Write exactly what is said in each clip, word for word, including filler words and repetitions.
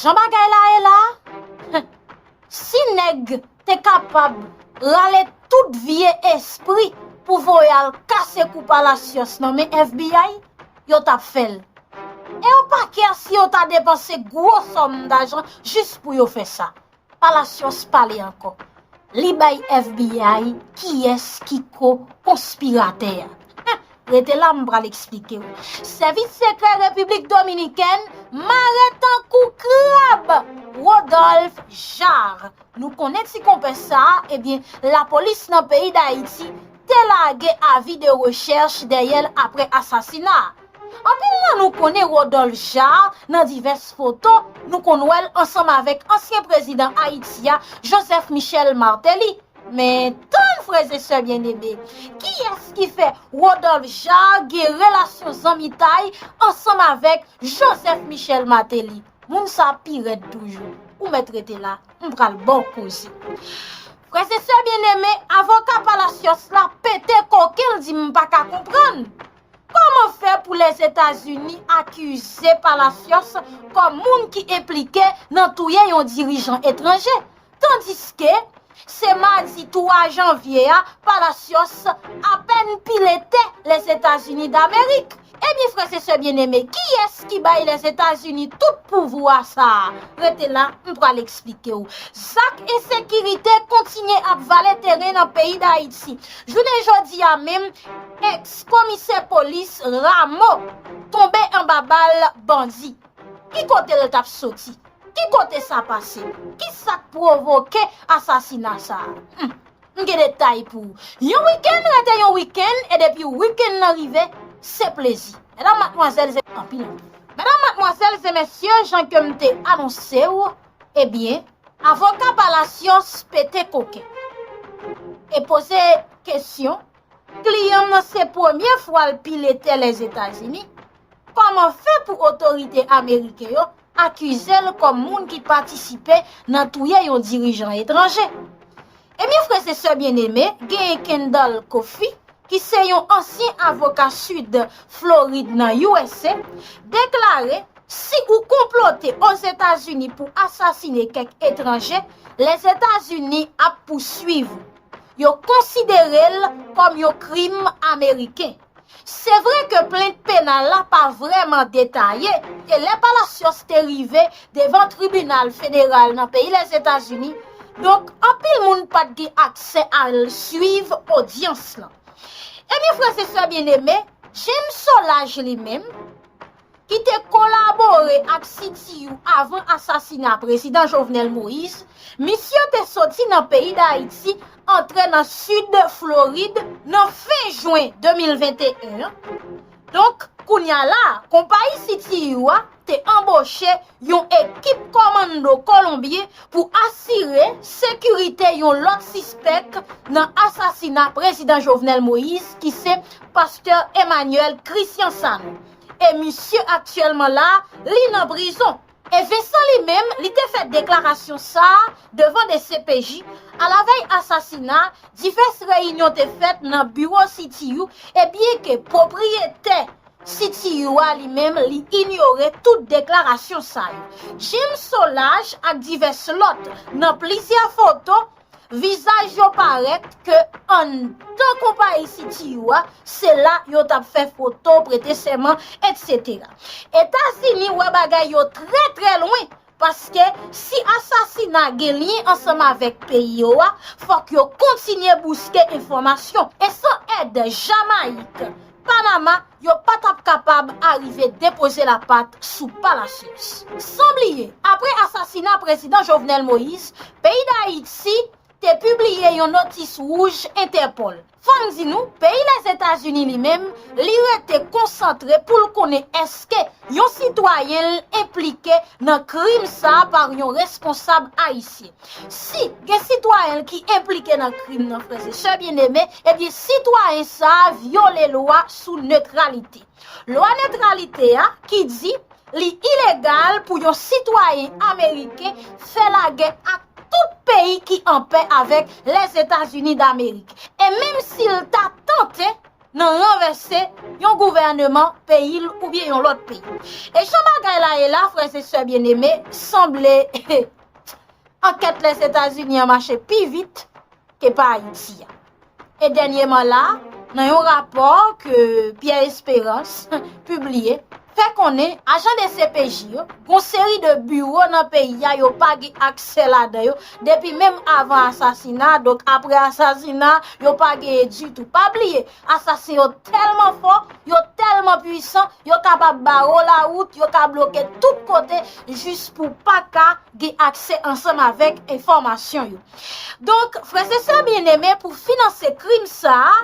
Jan bagay la ye la, si nèg te kapab rale tout vye espri pou voye al kase kou Palacios nan men F B I, yo t ap fè l. E yo pa kè si yo ta depanse gwo sòm dajan jis pou yo fè sa. Palacios pale ankò. Li bay F B I kiyès ki ko konspiratè a. Rete la, m pral eksplike w. Sèvis sekrè Repiblik Dominikèn mare tankou krab Rodolphe Jarre. Nou konnen ti konpè sa a, ebyen, lapolis nan peyi Dayiti te lage avi de rechèch dèyè l apre asasina a. Anpil nan nou konnen Rodolphe Jarre nan divès foto, nou konn wè l ansanm avèk ansyen prezidan Ayiti a, Joseph Michel Martelly. Men tann, frè e sè byeneme, kiyès ki fè Rodolphe Jarre gen relasyon zanmitay ansanm avèk Joseph Michel Martelly? Moun sa pi rèd toujou. Ou mèt rete la, m pral ba w koze. Frè e sè byeneme, avoka Palacios la pete koken, l di m pa ka konprann. Kòman fè pou Lèzetazini akize Palacios kòm moun ki enplike nan touye yon dirijan etranje, tandiske se madi twa janvye a Palacios apèn pile tè Lèzetazini Damerik? Ebyen, frè e sè byeneme, kiyès ki bay Lèzetazini tout pouvwa sa a? Rete la, m pral eksplike w. Zak ensekirite kontinye ap vale teren nan peyi Dayiti. Jounen jodi a menm, èks komisè polis Rameau tonbe anba bal bandi. Ki kote l t ap soti? Ki kote sa pase? Ki sa k pwovoke asasina sa a? Hmm. M gen detay pou ou. Yon wikenn rete yon wikenn, e depi wikenn nan rive, se plezi. Medam, madmwazèl, se anpil, anpil. Medam, madmwazèl, se mesye, jan ke m te anonse w, ebyen, avoka Palacios pete koken e poze kesyon, kliyan m nan se premye fwa l pile tè Lèzetazini, kòman fè pou otorite ameriken yo akize l kòm moun ki patisipe nan touye yon dirijan etranje? Ebyen, frè e sè byeneme, genyen Kendall Coffee, ki se yon ansyen avoka Sid Florid nan U S A, deklare si ou konplote Ozetazini pou asasine kèk etranje, Lèzetazini ap pouswiv ou. Yo konsidere l kòm yon krim ameriken. Se vre ke plent penal la pa vrèman detaye, e lè Palacios te rive devan tribinal federal nan peyi Lèzetazini, donk anpil moun pa t gen aksè al swiv odyans lan. Ebyen, frè e sè byeneme, James Solages li menm, ki te kolabore ak C T U avan asasina prezidan Jovenel Moïse, misye te soti nan peyi Dayiti, antre nan sid Florid nan fen jen de mil venteyen an. Donk, kounye a la, konpayi C T U a te anboche yon ekip kòmando kolonbyen pou asire sekirite yon lòt sispèk nan asasina prezidan Jovenel Moïse, ki se pastè Emmanuel Christian Sanon. E misye aktyèlman la, li nan prizon. E Vincent li menm, li te fè deklarasyon sa a devan de C P J, alavèy asasina, divès reyinyon te fèt nan biwo C T U, e byenke pwopriyetè C T U a li menm, li inyore tout deklarasyon sa yo. James Solages ak divès lòt nan plizyè foto, vizaj yo parèt ke anndan konpayi C T U a, se la yo t ap fè foto, prete sèman, etsetera. Etazini wè bagay yo trè, trè lwen, paske si asasina gen lyen ansanm avèk peyi yo a, fòk yo kontinye bouske enfòmasyon. E san èd Jamayik, Panama, yo pa t ap kapab arive depoze lapat sou Palacios. San bliye, apre asasina prezidan Jovenel Moïse, peyi Dayiti te pibliye yon notis wouj Entèpòl. Fò m di nou, peyi Lèzetazini li menm, li rete konsantre pou l konnen èske yon sitwayen l enplike nan krim sa a pa yon responsab ayisyen. Si gen sitwayen l ki enplike nan krim nan, frè e sè byeneme, ebyen sitwayen sa a vyole lwa sou netralite. Lwa netralite a ki di li ilegal pou yon sitwayen ameriken fè lagè ak tout peyi ki anpè avèk Lèzetazini Damerik. E menm si l ta tante, nan ranvèse yon gouvèneman peyi l oubyen yon lòt peyi. E jan bagay la ye la, frè e sè byeneme, sanble ankèt Lèzetazini an mache pi vit ke pa Ayiti a. E dènyèman la, nan yon rapò ke Pierre Espérance pibliye, fè konnen ajan de C P J yo, gon seri de biwo nan peyi a, yo pa gen aksè ladan yo, depi menm avan asasina, donk apre asasina, yo pa genyen ditou. Pa bliye, asasen yo tèlman fò, yo tèlman pwisan, yo kapab bare w lawout, yo ka bloke tout kote, jis pou w pa ka gen aksè ansanm avèk enfòmasyon yo. Donk, frè e sè byeneme, pou finanse krim sa a,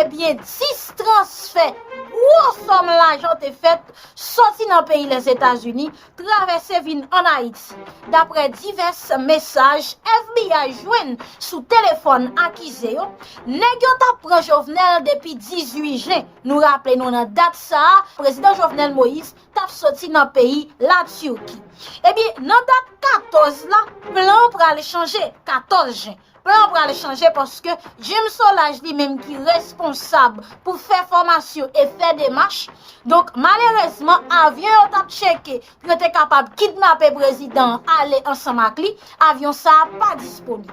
ebyen, dis transfè gwo sòm lajan te fèt soti nan peyi Lèzetazini, travèse vin ann Ayiti. Daprè divès mesaj F B I jwenn sou telefòn akize yo, nèg yo t ap pran Jovenel depi dizuit jen. Nou raple nou nan dat sa a, prezidan Jovenel Moïse t ap soti nan peyi Latiki. Ebyen, nan dat katòz la, plan an pral chanje, katòz jen. Plan an pral chanje paske James Solages li menm ki responsab pou fè fòmasyon e fè demach. Donk, malerezman, avyon yo t ap tcheke pou yo te kapab kidnape prezidan an ale ansanm ak li, avyon sa a pa disponib.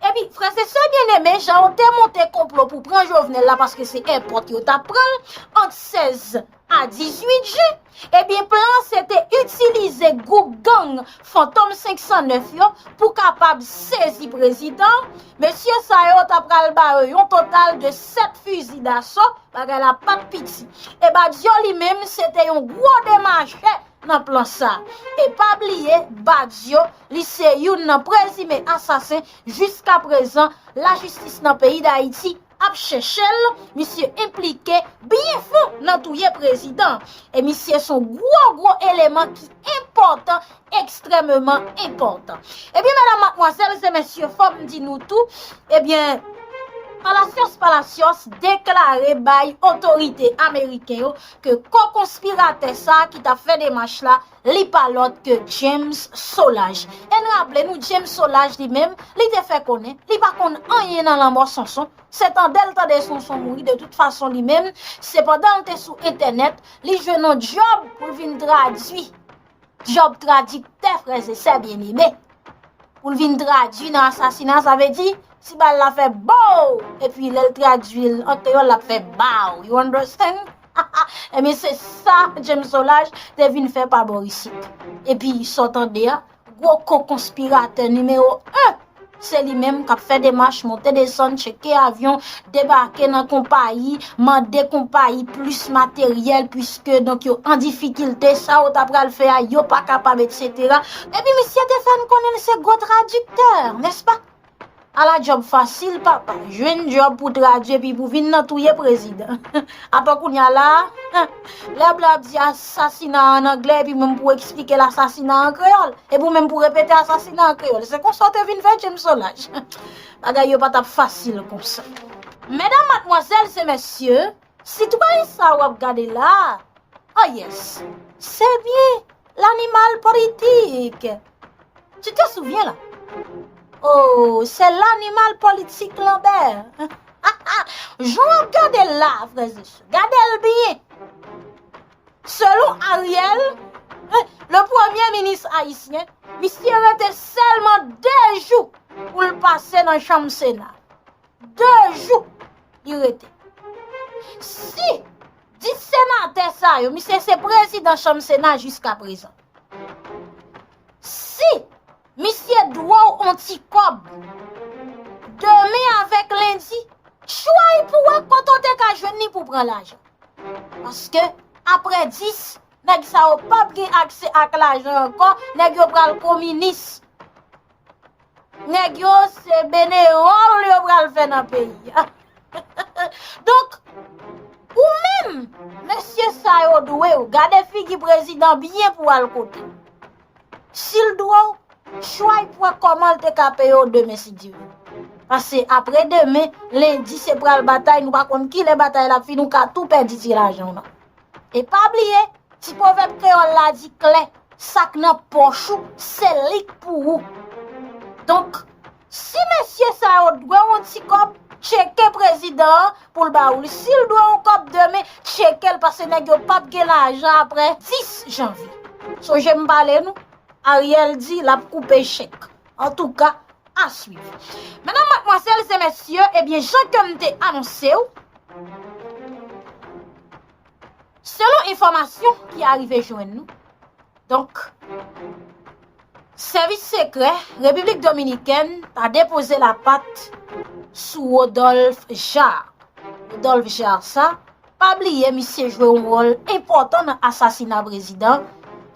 Epi, frè e sè byeneme, jan yo te monte konplo pou pran Jovenel la, paske se èpòt yo t ap pran l, ant sèz a dizuit jen, ebyen, plan an se te itilize gwoup gang Fantom senk san nèf yo pou kapab sezi prezidan. Mesye sa yo ta pral ba yo yon total de sèt fizi daso, bagay la pa t piti. E Badio li menm, se te yon gwo demachè nan plan sa. E pa bliye, Badio, li se youn nan prezime asasen. Jiska prezan, lajistis nan peyi Dayiti ap chèche l, misye enplike byen fon nan touye prezidan. E misye se yon gwo, gwo eleman ki enpòtan, ekstrèmeman enpòtan. Ebyen, medam, madmwazèl e mesye, fò m di nou tou, ebyen, Palacios Palacios deklare bay otorite ameriken yo ke ko-konspiratè sa a ki t ap fè demach la, li pa lòt ke James Solages. E n raple nou, James Solages li menm, li te fè konnen li pa konn anyen nan lanmò Sonson. Se tande l tande Sonson mouri, de tout fason li menm, se pandan l te sou entènèt, li jwenn yon djòb pou l vin tradui. Djòb tradiktè, frè e sè byeneme. Pou l vin tradui nan asasina, sa vle di, si bal la fè bow, epi lè l tradui l an kreyòl, l ap fè baw. You understand? Ebyen, se sa James Solages te vin fè pa bò isit. Epi, sa w tande a, gwo ko-konspiratè nimewo en, se li menm k ap fè demach, monte desann, tcheke avyon, debake nan konpayi, mande konpayi plis materyèl, piske, donk, yo an difikilte, sa yo ta pral fè a, yo pa kapab, etsetera. Epi, misye te fè n konnen l se gwo tradiktè, nèspa? Ala djòb fasil, papa. Jwenn djòb pou tradui epi pou vin nan touye prezidan. Atò kounye a la, lè blan ap di asasina an anglè, epi menm pou eksplike l asasina an kreyòl. Epi w menm pou repete asasina an kreyòl. Se konsa w te vin fè James Solages. Bagay yo pa t ap fasil konsa. Medam, madmwazèl e mesye, sitwayen sa w ap gade la, oh yes, se byen, l'animal politique. Tu te souviens là? Oh, c'est l'animal politique Lambert. Jan w ap gade l la, frè e sè, gade l byen. Selon Ariel, le premye minis ayisyen, misye rete sèlman de jou pou l pase nan chanm Sena. De jou li rete. Si dis senatè sa yo, misye se prezidan chanm Sena jiska prezan. Si misye dwe w on ti kòb, demen avèk lendi, tchway pou wè kote w te ka jwenn li pou pran lajan. Paske apre dis, nèg sa yo p ap gen aksè ak lajan ankò, nèg yo pral kominis. Nèg yo se benewòl yo pral fè nan peyi a. Donk, ou menm, mesye sa yo dwe w, gade figi prezidan byen pou w al kote l. Si l dwe w, chwa pou wè kòman l te ka peye w demen si Dye vle. Paske apre demen, lendi se pral batay, nou pa konn kilè batay la ap fini, ou ka tou pèdi ti lajan w nan. E pa bliye, ti pwovèb kreyòl la di klè, sa k nan pòch ou, se li k pou ou. Donk, Si mesye sa yo dwe yon ti kòb, tcheke prezidan an pou l ba ou li. Si l dwe yon kòb demen, tcheke l, paske nèg yo p ap gen lajan apre dis janvye. Sonje m pale nou, Ariel di l ap koupe chèk. Antouka, a swiv. Medam, madmwazèl e mesye, ebyen, jan ke m te anonse w, selon enfòmasyon ki arive jwenn nou, donk, sèvis sekrè Repiblik Dominikèn ta depoze lapat sou Rodolphe Jaar. Rodolphe Jaar sa, pa bliye misye jwe yon wòl enpòtan nan asasina prezidan.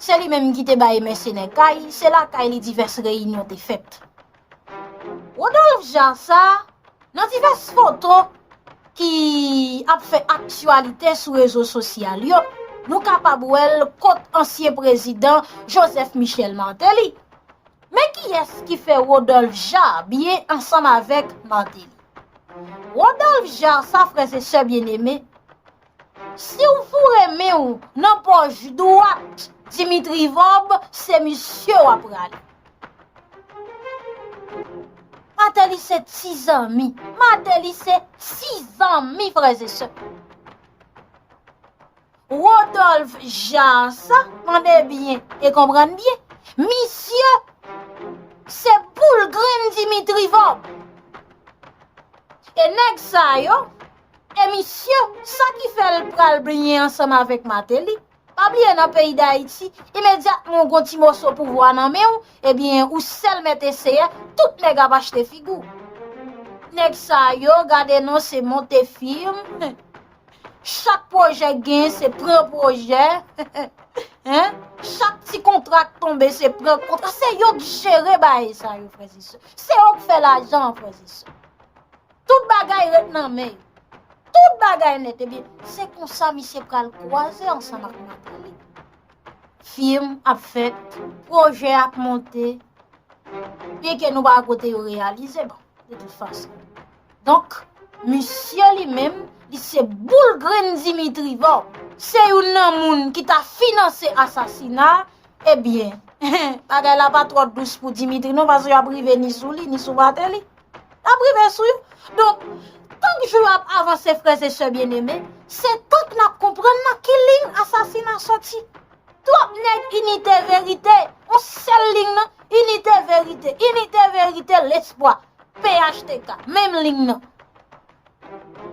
Se li menm ki te bay mèsenè kay, se lakay li divès reyinyon te fèt. Rodolphe Jaar sa, nan divès foto ki ap fè aktyalite sou rezo sosyal yo, nou kapab wè l kot ansyen prezidan Joseph Michel Martelly. Men kiyès ki fè Rodolphe Jaar byen ansanm avèk Martelly? Rodolphe Jaar sa, frè e sè byeneme, si w foure men w nan pòch dwat Dimitri Vorbe, se misye w ap rale. Martelly se ti zanmi. Martelly se ti zanmi, frè e sè. Rodolphe Jaar sa, tande byen e konprann byen, misye se boul grenn Dimitri Vorbe. E nèg sa yo, e misye, sa ki fè l pral byen ansanm avèk Martelly? Pa bliye nan peyi Dayiti, imedyatman w gon ti moso pouvwa nan men w, ebyen, ou sèl mèt eseye, tout nèg ap achte figi w. Nèg sa yo, gade non, se monte fim. Chak pwojè gen, se pran pwojè. Hein? Chak ti kontra k tonbe, se pran kontra. Se yo k jere bagay sa yo, frè e sè. Se yo k fè lajan, frè e sè. Tout bagay ret nan men yo. Tout bagay nèt. Ebyen, se konsa misye pral kwaze ansanm ak Martelly. Fim ap fèt, pwojè ap monte. Byenke nou pa kote yo reyalize, bon, de tout fason. Donk, misye li menm, li se boul grenn Dimitri Vorbe. Se youn nan moun ki ta finanse asasina, ebyen, bagay la pa twò dous pou Dimitri non, paske y ap rive ni sou li, ni sou Martelly. L ap rive sou yo. Donk, tank jou yo ap avanse, frè e sè byeneme, se tank n ap konprann nan ki liy asasina soti. Twòp nèg inite verite, yon sèl liy nan, inite verite, inite verite, lespwa, P H T K, menm liy nan.